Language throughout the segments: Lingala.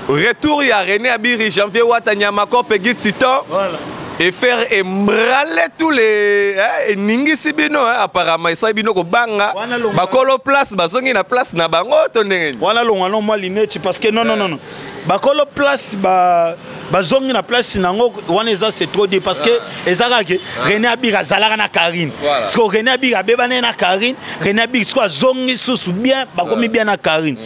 Retour ya René Abiri, Janvier Wata, Nyamakor, Peggy Titan. Voilà. Et faire ébranler tous les, hein, eningisi bino, hein, apparemment esali bino kobanga. Wana longa. Bakolo place bazongi na place na bango to ndenge nini? Wana longa no mwa lunette parce que non, non, non, non. Bakolo place ba bazongi na place nango wana eza, c'est trop dit, parce que eza kaka ke René Abiri azalaka na Karine. Voilà. Parce que René Abiri abebana na Karine, René Abiri siko azongi susu bien, bakomi bien na Karine.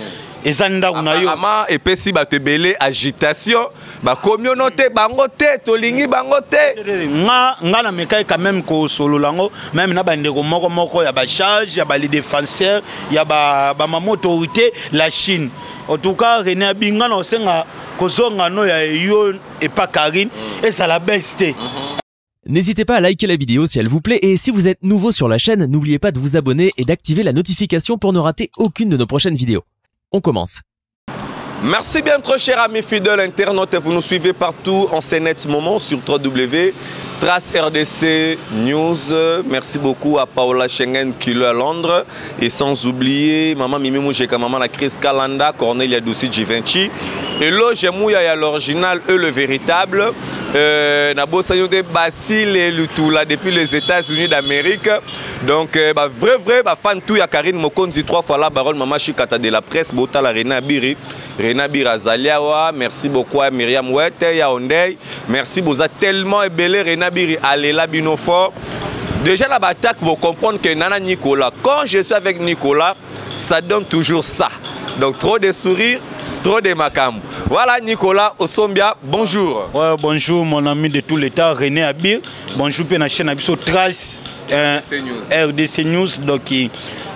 Eza ndako na yo. Apparemment epesi bato ebele agitation, bakomi ono te, bango te, tolingi bango te. Nga na mekai quand même kosolola yango même na bandeko moko moko ya bacharge ya bale défenseur ya bamama autorité la Chine. En tout cas René Abi, nga na osenga kozonga no ya yo epa Karine ezala bese te. N'hésitez pas à liker la vidéo si elle vous plaît et si vous êtes nouveau sur la chaîne, n'oubliez pas de vous abonner et d'activer la notification pour ne rater aucune de nos prochaines vidéos. On commence. Merci bien trop cher ami fidèle internaute, vous nous suivez partout en ces nets moments sur 3W Trace RDC News. Merci beaucoup à Paola Schengen qui est à Londres et sans oublier maman Mimi Moujeka, maman la Chris Kalanda, Cornelia Doussi Givenchy. Et là, j'ai mouillé à l'original, eux le véritable. Nabo Sanyo de Basile Lutula depuis les États-Unis d'Amérique. Donc, bah, vrai, vrai, bah, fan tout ya Karine Mokonzi 3 fois la baronne maman Chikata de la presse, Bota la Rena Biri. Rena Bira Zaliawa, merci beaucoup à Myriam Wete, Yaoundé. Merci, vous êtes tellement ébélé, Rena Biri, allez là, bino fort. Déjà, la bataille, vous comprenez que Nana Nicolas, quand je suis avec Nicolas, ça donne toujours ça. Donc, trop de sourires, trop de macam. Voilà, Nicolas Osombia, bonjour. Ouais, bonjour, mon ami de tout l'état, René Abir. Bonjour, puis la chaîne Abisso Trace, RDC News. RDC News. Donc,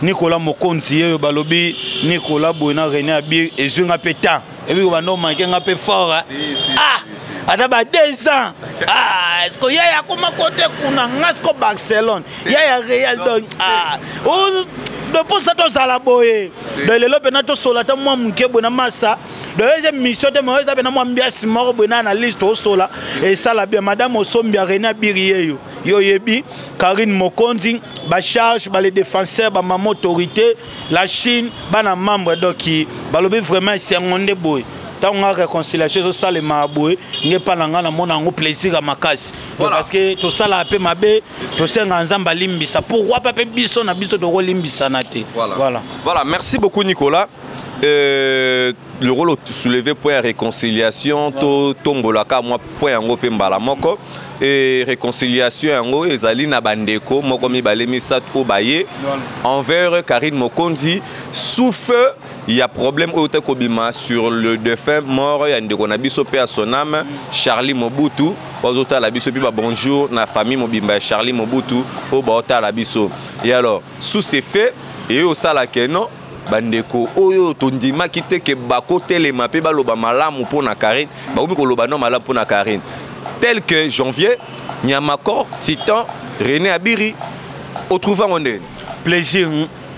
Nicolas Mokonzi, Balobi, Nicolas Bouena, René Abir, et Zunga Pétain. Et puis, on va nous manquer un peu fort, hein. Si, si, Ah! si, si. Ata ba 2 ans. Ah, est-ce que yaya koma côté kuna ngasko Barcelone, yaya Real donc, ah, oh, de pour ça to sala boye. Si. De lelo pena to sola ta mwa muke bona massa. De eze mission te mo eza pena mwa mbiasi moko bona analyse to sola et ça la bien madame Osombia René Abiri yo. Yo yebi Karine Mokonzi ba charge ba les défenseurs ba maman autorité la Chine ba na membre donc ba lobi vraiment c'est ngonde boye. Tant nga réconciliation zo salema boye nge pa na nga na mona ngo plaisir ya makasi. Voilà. Parce que to sala pe mabe to senga nzamba limbisa. Pourquoi pas pe biso na biso to limbisa na te. Voilà. Voilà. Voilà, merci beaucoup Nicolas. Le rôle soulevé point réconciliation to tombolaka moi point yango pe mbala moko et réconciliation yango ezali na bandeko moko mibale misato oyo baye Voilà. envers Karine Mokonzi sous feu il y a problème oyo te kobima sur le défunt mort ya ndeko na biso pe à son âme Charlie Mobutu bazotala biso puis ba bonjour na famille mobimba ya Charlie Mobutu oyo baotala biso. Et alors sous ces faits et osala ke non bandeko oyo tondimaki te ke bakotelema pe baloba malamu mpo na Karine, bakomi koloba non malamu mpo na Karine tel que Janvier Nyamakor Titan René Abiri otrouva ngo ndeni. Plaisir,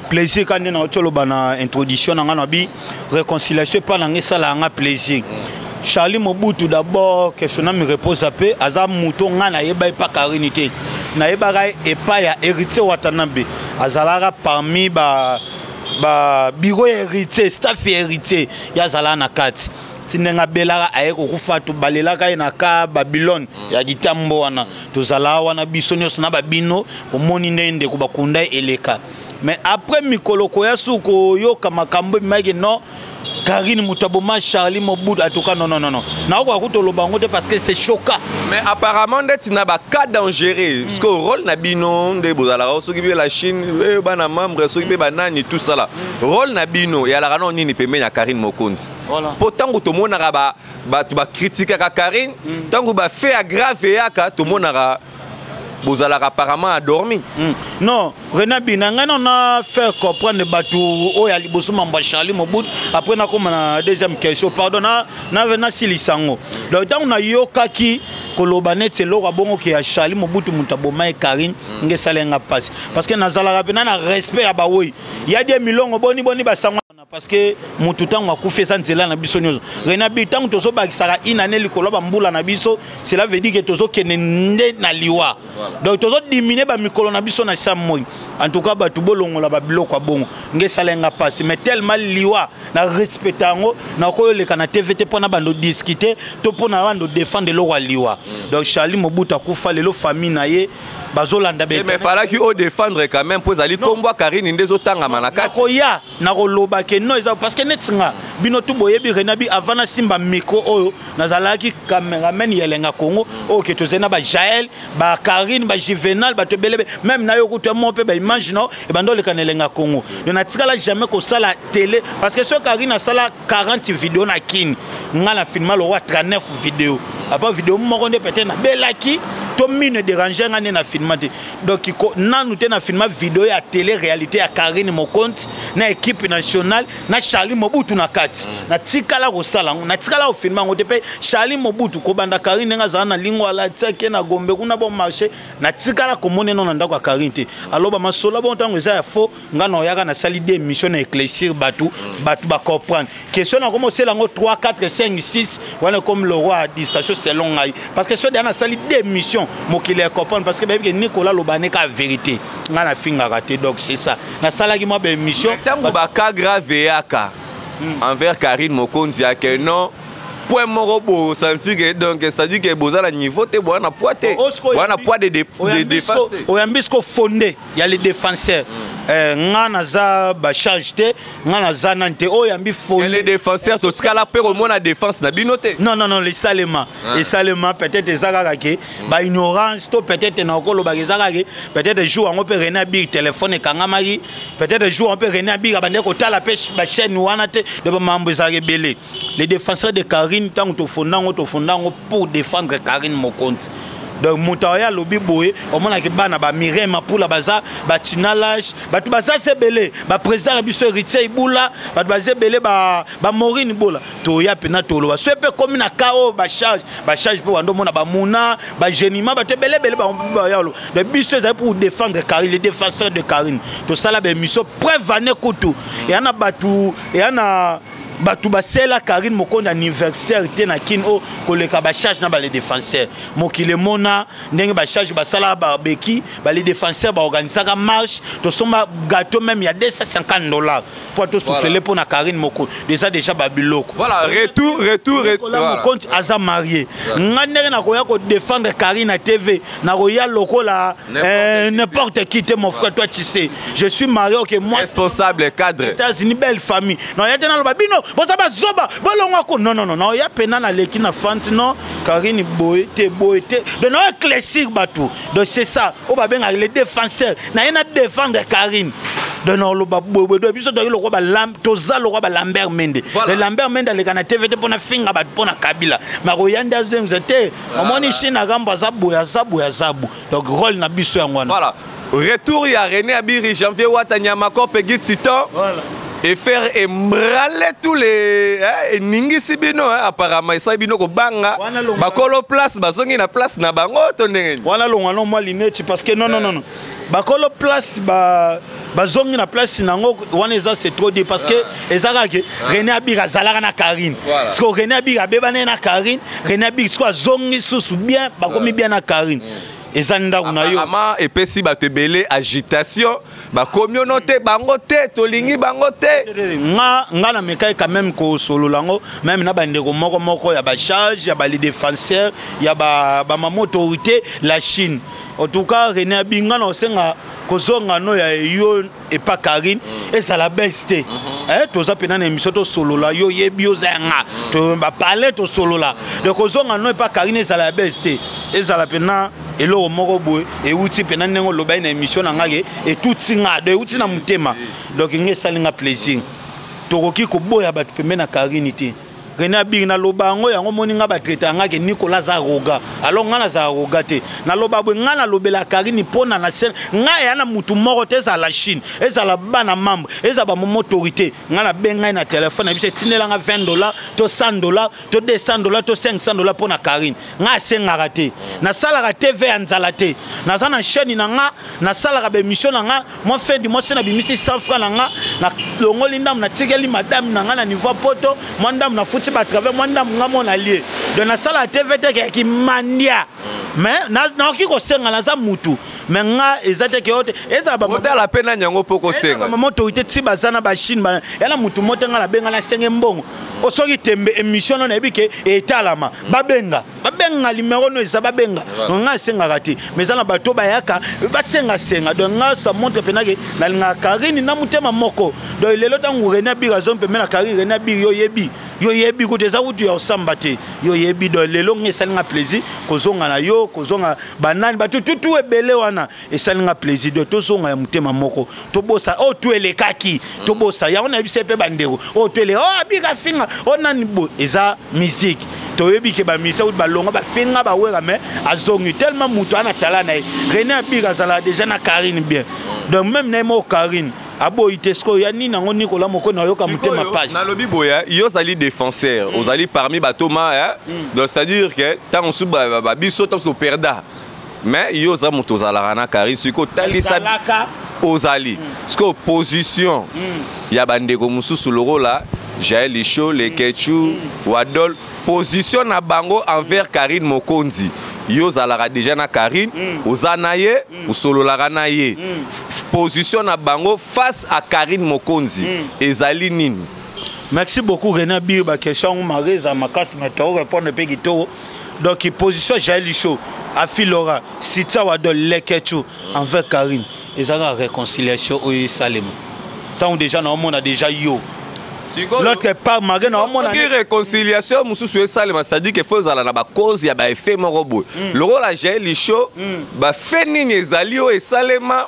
plaisir quand na otoloba na introduction na nga na bi réconciliation pa na ngesala nga plaisir. Charlie Mobutu d'abord que son âme repose à paix aza muto nga na yeba pa Karine te na yeba ka epa ya héritier Watanabe azalaka parmi ba bureau héritier staff héritier ya zala na kati tindenga belaka aye kokufa to balelaka ye na ka Babylone ya ditambo wana tozala wana biso nyonso na babino omoni ndenge ndeko bakunda eleka. Mais après mikolo koya su koyoka makambo ebimaki non Karine Mutaboma Charlie Mobutu en tout cas non non non non nakoka kotoloba yango te parce que c'est choquant. Mais apparemment ndeti na ba cas dangereux parce que rôle na bino nde bozalaka soki mpe la Chine bana membre soki mpe banani tout ça là rôle na bino eyalaka no nini pembeni ya Karine Mokonzi. Voilà. Po ntango tomonaka bato bakritikaka Karine, ntango ba fait ya grave eyaka tomonaka bozalaka apparemment endormi. Non, René Bina, ngai non na faire comprendre bato oyo ya liboso mambo ya Charlie Mobutu après nakoma na deuxième question pardon na na na silisango. Donc ntango nayokaki koloba neti eloko abongo ke ya Charlie Mobutu moto aboma ye Karine nge esalenga mpasi parce que nazalaka mpena na respect ya bawei ya die milongo boni boni basango na Parce que motu ntango akufi, eza nzela na biso nyonso. René Bi, ntango tozobakisaka inane likolo ya bambula na biso, cela veut dire que tozokende nde na liwa. Donc tozodiminuer bamikolo na biso na sa moi. En tout cas, bato bolongola babiloko ya bongo. Nge esala nga mpasi, mais tellement liwa na respecte yango, nakoyoleka na TV te mpona bando discuter to mpona bando défendre eloko ya liwa. Donc Charlie Mobutu akufa lelo, famille na ye bazolanda. Mais falaki odéfendre quand même, mpo ezali nkombo ya Karine nde ezotangama na kati. Nakoya, nakoloba ke non, eza parce que neti nga, bino tu boyebi René Bi, avant nasimba micro oyo, nazalaki cameraman ya Elenga Congo oyo ke tozali na bajael, bakarine, bajuvenal, bato ebele. Même na yo kutu mo mpe baimage no ebanda oleka na Elenga Congo. Donc natikala jamais kosala télé, parce que soki Karine asala 40 vidéo na Kini, nga na filma lokwa 39 vidéo. Apa vidéo moko nde peut-être nabelaki to mine dérange nga nde na filma te. Donc nanu te na filma vidéo ya télé réalité ya Karine Mokonzi na équipe nationale na Charlie Mobutu na kati. Natikala kosala yango, natikala kofilma yango te. Mpe Charlie Mobutu, kobanda Karine ndenge azala na Lingwala, atiaki na Gombe kuna bon marché, natikala komona eno na ndako ya Karine te. Aloba masolo bon, ntango eza ya faux, nga na oyaka nasali de émission na éclaircir bato, bato bacomprendre question. Nakoma osala yango 3 4 5 6 wana comme le roi à distraction selon ngai, parce que so deya nasali de émission, mokili ya comprendre, parce que bayebi ke Nicolas aloba ne ka vérité, nga nafingaka te. Donc c'est ça, nasalaki mwa baémission. Ntango bacas grave eyaka envers Karine Mokonzi, ake non, point moko boye osanti ke donc c'est à dire que boza na niveau te, boza na poids te, boza na poids de défense te. Oyambi siko fondé ya les défenseurs. Nga naza bacharge te, nga naza nani te oyo yambi. Fondé les défenseurs, totikala mpe komona défense na bino te. Non, non, non, esalema, esalema. Peut-être eza kaka ke baignorance to peut-être na okolobaka eza kaka ke peut-être jour yango mpe René Abiri téléphone ekangamaki, peut-être jour yango mpe René Abiri abandaki kotala mpe bachaîne wana te. De bamambo ezalaka ebele. Les défenseurs de Karine, ntango tofonda yango, tofonda yango pour défendre Karine Mokonzi. Donc moto oyo alobi boye, omonaki bana bamireille Mapula, baza batinalage, bato baza se ebele, baprésident na biso Héritier Ibula, bato baza ebele, bamorine Ibula. Toya mpena toloba so mpe komi na ka oyo bacharge, bacharge mpe wanda omona bamuna bagénima, bato ebele ebele baya oloba. Donc biso ezali pour défendre Karine, les défenseurs de Karine. Tosala baémission preuve ane kutu eya na bato, eya na bato basela Karine Mokonzi anniversaire te na Kini oyo koleka bacharge na bale défenseur. Mokili emona ndenge bacharge basalaka barbeki, bale défenseur baorganisaka marche, tosomba gâteau même ya 250 $ mpo tosufele mpo na Karine Mokonzi. Déjà, déjà babiloko. Voilà, retour, retour, retour. Mokonzi aza marié. Nga ndenge nakoya kodéfendre Karine na TV, nakoya lokola n'importe qui te. Mon frère, toi tu sais, je suis marié, ok, moi responsable, cadre. États-Unis, belle famille. Naoya te naloba bino boza bazoba, bolongwako. Non, non, non, naoya pena naleki na fanti non, Karine boye te, boye te. Donc nao éclaircir bato. Donc c'est ça oyo babengaka les défenseurs. Naye na défendre Karine. Donc naoloba boye. Donc biso toyaki lokwa, toza lokwa balambert Mende. Le Lambert Mende aleka na TV te mpona finga bato, mpona Kabila makoya nde azongisa te. Omoni Chine akambo aza boye, aza boye, aza boye. Donc rôle na biso yango wana. Voilà, retour ya René Abiri, Janvier Wata, Nyamakor, Peggy Titan. Voilà. Et faire ébranler tous les, hein, eningisi bino, hein, apparemment esali bino kobanga. Bakolo place bazongi na place na bango to ndenge? Wana longwa no mwa lineti, parce que non, non, non, non, bakolo place ba bazongi na place nango wana, eza c'est trop dit, parce que eza kaka ke René Abiri azalaka na Karine. Parce que René Abiri abebani na Karine, René Abiri siko azongi susu bien, bakomi bien na Karine, eza ndako na yo. Apparemment epesi bato ebele agitation, bakomi ono te, bango te, tolingi bango te. Nga na mekai quand même kosolola yango même na bandeko moko moko ya bacharge, ya bale défenseur, ya bamama autorité la Chine. En tout cas, René Abi, nga na osenga kozonga no ya yo epa Karine ezala bese te. Toza mpena na émission, tosolola, yo yebi oza ya nga, bapale tosolola. Donc kozonga no epa Karine ezala ya bese te, ezala mpena eloko moko boye euti mpena ndenge olobai na émission na nga ke etuti nga, donc euti na motema. Donc nga esali nga plaisir. Tokoki koboya bato pembe na Karine te. René Abiri, naloba yango, yango moni nga batraite yanga ke Nicolas aza arrogant. Alors nga naza arrogant te. Naloba boye, nga nalobela Karine mpona na scène. Nga eya na mutu moko te, ezala Chine, ezala bana membre, ezala bamomo autorité. Nga nabengai na telefone na biso, etindelanga 20 $ to 100 $ to 200 $ to 500 $ mpo na Karine. Nga asengaka te, nasalaka TV ya nzala te. Naza na chaîne na nga, nasalaka baémission na nga. Mwa fin du mois, so nabimisi 100 francs na nga, nalongoli ndambo, natikeli madame na nga na niveau poto, mwa ndambo nafuti batravers, mwa ndambo nga mo nalie. Donc nasalaka TV te keyaki mandia, mais nakoki kosenga, naza mutu, mais nga eza te ke oyo te ezala. Otala mpe nani yango mpo kosenga. Mama autorité ti baza na bachine, ya na mutu mo te nga nabenga, nasenge mbongo. Soki tembe émission no, nayebi ke etalama, babenga, babenga numéro no eza, babenga. Nga asengaka te, mais eza na bato bayaka basengasenga. Donc nga, ça montre mpena ke nalingaka Karine na motema moko. Donc lelo ntango René Abiri azo pembe na Karine, René Abiri, yo yebi, yo yebi kutu eza kutu ya osamba te, yo yebi. Donc lelo nga esalinga plaisir kozonga na yo, kozonga banani, bato tutu ebele wana, esalinga plaisir. Donc tozonga ya motema moko, tobosa oyo tu elekaki, tobosa yango. Nayebisa mpe bandeko oyo tu eleka, oyo abika finga oyo nani bo, eza musique. Toyebi ke bamisa kuti balonga, bafinga bawera, mais azongi tellement moto ana tala na ye. René Abiri azalaka déjà na Karine bien, donc même na ye moko Karine aboyi te. Sikoyo ya nini yango Nikola moko nayoka motema pasi? Nalobi boye, yo ozali défenseur, ozali parmi bato ma, donc c'est à dire que ntango mosusu babiso, ntango mosusu toperda, mais yo oza moto ozalaka na Karine. Sikoyo otalisa ozali sikoyo position ya bandeko mosusu lokola Jael Lisho, Lekechu, Wadol, position na bango envers Karine Mokonzi. Yo ozalaka déjà na Karine, oza na ye, osololaka na ye. Position na bango face à Karine Mokonzi ezali nini? Merci beaucoup, René Abiri. Baquestion yango mare eza makasi, mais to répondre mpe kitoko. Donc position Jael Lisho, Afilora, Sita, Wadol, Lekechu envers Karine ezalaka réconciliation oyo esalema. Ntango déjà naomona déjà yo l'autre part, malgré naomona Soki réconciliation mosusu esalema, c'est-à-dire que faut ezala na bacause ya baeffet moko boye lokola Jael Lisho, bafe nini ezali oyo esalema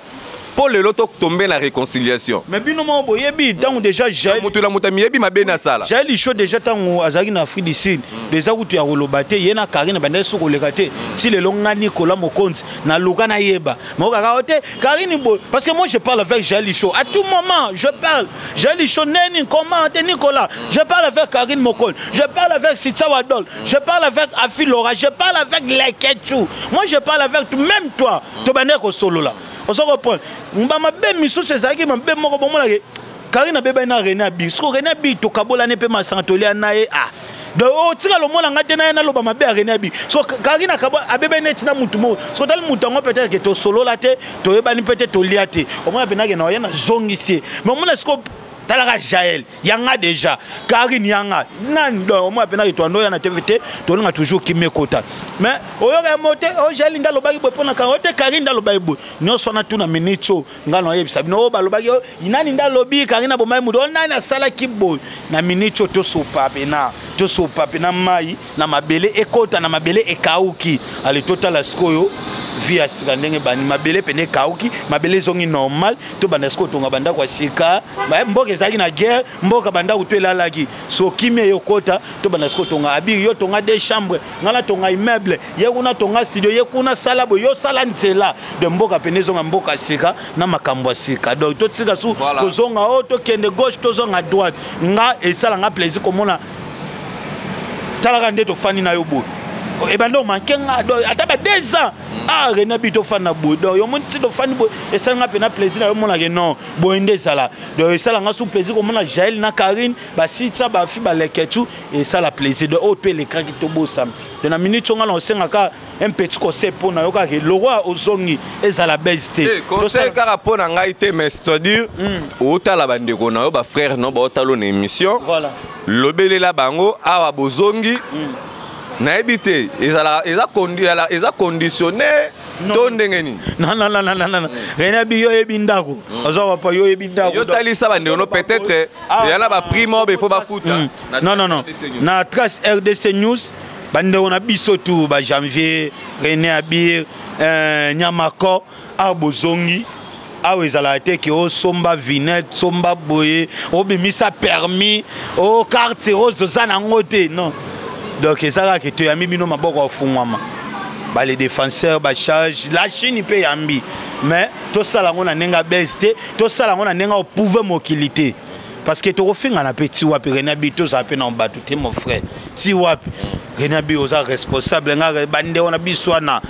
mpo lelo totombe na réconciliation? Mais bino moko boyebi ntango déjà Jael Motu na moto amiyebi mabe na sala. Jael Lisho déjà ntango azalaki na Afrique du Sud, eza kutu ya koloba te, ye na Karine bandaki so koleka te. Ti lelo nga Nikola Mokonzi naluka nayeba moko kaka o te Karine boye, parce que moi je parle avec Jael Lisho à tout moment. Je parle Jael Lisho neni comment te Nicolas, je parle avec Karine Mokonzi, je parle avec Sitsa Wadol, je parle avec Afi Laura, je parle avec Lekechu, moi je parle avec tout, même toi tobandeki kosolola. Ozo comprendre, bamabe misusu ezalaki mabe moko bomonake Karine abebani na René Abiri. Siko René Abiri tokabolani mpe masanga tolia na ye. Ah, donc otika lomona nga te na ye, naloba mabe ya René Abiri. So Karine abebani neti na mutu moko, so tali mutu yango, peut-être ke tosolola te, toyebani mpe te, tolia te, omona mpenake na oye nazongisi ye. Mais omona siko talaka Jael yanga déjà, Karine yanga nani. Donc omona mpenake toando oya na TV te, tolinga toujours kimi ekota, mais oyoka mo te o Jael nde alobaki boye mpona Karine, o te Karine nde alobaki boye. Nyonso wana tuna minute oyo ngai na oyebisa bino oyo balobaki nani nde alobi Karine abomai mutu, o nani asalaki boye. Na minute oyo tosopa pena, tosopa pena mai na mabele, ekota na mabele ekauki. Ale totala sikoyo vie ya sika ndenge bani mabele pene ekauki, mabele ezongi normal, tobanda sikoyo tonga bandako ya sika. Mboka ezalaki na guerre, mboka bandako to elalaki, so kimia ekota, tobanda sikoyo tonga. Abiri, yo tonga deux chambre, ngai natonga immeuble, ye kuna tonga studio, ye kuna sala boye, yo sala nzela de mboka pene ezonga mboka sika na makambo ya sika. Donc totika su kozonga oyo, tokende gauche, tozonga droite. Nga esala nga plaisir komona, talaka nde tofandi na yo boye, ebanda omanke nga donc ata ba 2 ans. Ah, René bi tofandi na boye, donc yomoni ti tofandi boye, esala nga mpena plaisir na yo monake non, boye nde ezala. Donc esala nga su plaisir komona Jael na Karine, basitisa bafi baleketu, esala plaisir. Donc oyo to elekaki tobosama. Donc na minute nga na osengaka un petit conseil mpo na yo kaka, lokwa ozongi, ezala base te. Conseil kaka mpo na ngai te, mais c'est-à-dire otala bandeko na yo, bafrère no baotala na émission. Voilà. Lobelela bango awa bozongi, nayebi te ezalaka eza conditionné to ndenge nini? Non, non, non, non, non, René bi, yo yebi ndako oza papa, yo yebi ndako. Yo talisa bandeko no, peut-être eya na baprix moko befo bafuta. Non, non, non, na Trace RDC News, bandeko na biso tu bajanvier, René Abir, Nyamako, awa bozongi. Awa ezalaka te ke osomba vinette, somba boye, obimisa permis, o carte rose oza nango te, non. Donc eza kaka ke toyambi bino maboko afungwama, bale défenseur bacharge la Chine mpe yambi, mais tosala yango na ndenge abese te, tosala yango na ndenge opouve mokili te, parce que tokofingana mpe ti wapi? René Abi, tozala mpe na bato te, mon frère, ti wapi? René Abi, oza responsable, nga bandeko na biso wana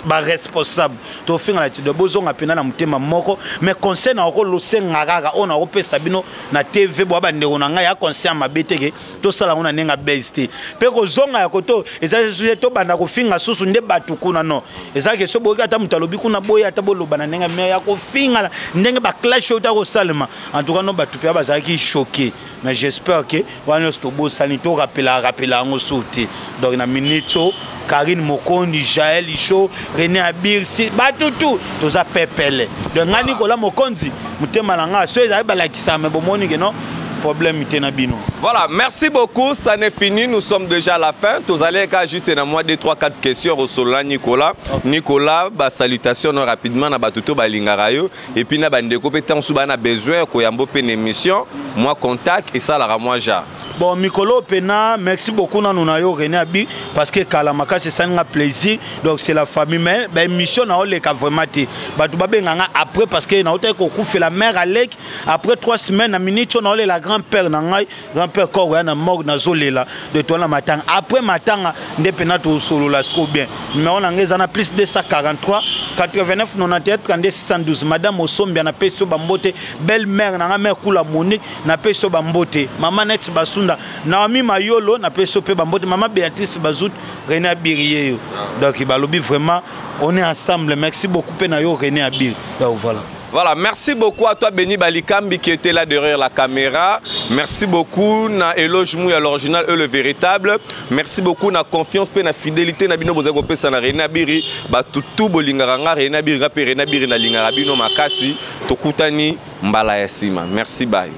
baresponsable, tofingana ti bozonga mpena na motema moko. Mais conseil na okolosenga kaka oyo nakopesa bino na TV bwa bandeko na ngai ya conseil ya mabe te, ke tosala yango na ndenge abese te, mpe kozonga ya koto eza tobanda kofinga susu nde bato kuna, non. Eza ke so boyoki ata moto alobi kuna boye, ata boloba na ndenge me ya kofinga, ndenge baclash oyo ta kosalema, en tout cas no, bato mpe bazalaki choqué. Mais j'espère que wana nyonso tobosani, torapela rapela yango so te. Donc na minute oyo, Karine Mokondi, Jael Isho, René Abir, si bato tu toza pepele. Donc ngai Nikola Mokonzi, motema na ngai so ezali balakisaka, me bomoni ke non, problème te na bino. Voilà, merci beaucoup. Ça n'est fini. Nous sommes déjà à la fin. Tous allez juste na moi 2 3 4 questions Rosola Nicolas. Okay. Nicolas, ba salutations no rapidement na batuto ba lingara yo et puis na bandeko pe tant ba na besoin ko yambo pe émission, moi contact et ça la moi ja. Bon, mikolo pena, merci beaucoup nanu na yo René Abi, parce que kala makasi esali nga plaisir. Donc c'est la famille, mais ba émission na oleka vraiment te, bato babenga nga après, parce que nautaki kokufela mère Alek après 3 semaines. Na minute oyo naolela grand père na ngai, grand père kor ya na morgue, nazolela de toa na matanga. Après matanga nde mpena tosolola siko bien. Numéro na ngai eza na plus 243 89 91 32 612. Madame Osombia, napesi yo bambote. Belle mère na ngai, mère Kula Monique, napesi yo bambote. Mama Net Basunda, Naomi Mayolo, napesi yo mpe bambote. Mama Béatrice Bazout, René Abiri ye yo. Donc balobi vraiment on est ensemble. Merci beaucoup mpe na yo René Abiri. Donc voilà. Voilà, merci beaucoup à toi Benny Balikambi qui était là derrière la caméra. Merci beaucoup na Eloge Mouya, l'original et le véritable. Merci beaucoup na confiance pe na fidélité na bino bozako pesa na René Abiri, ba tutu bolingaka nga René Abiri, nga pe René Abiri na lingaka bino makasi, tokutani mbala ya sima. Merci, bye.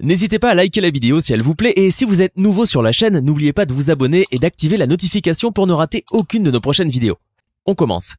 N'hésitez pas à liker la vidéo si elle vous plaît et si vous êtes nouveau sur la chaîne, n'oubliez pas de vous abonner et d'activer la notification pour ne rater aucune de nos prochaines vidéos. On commence.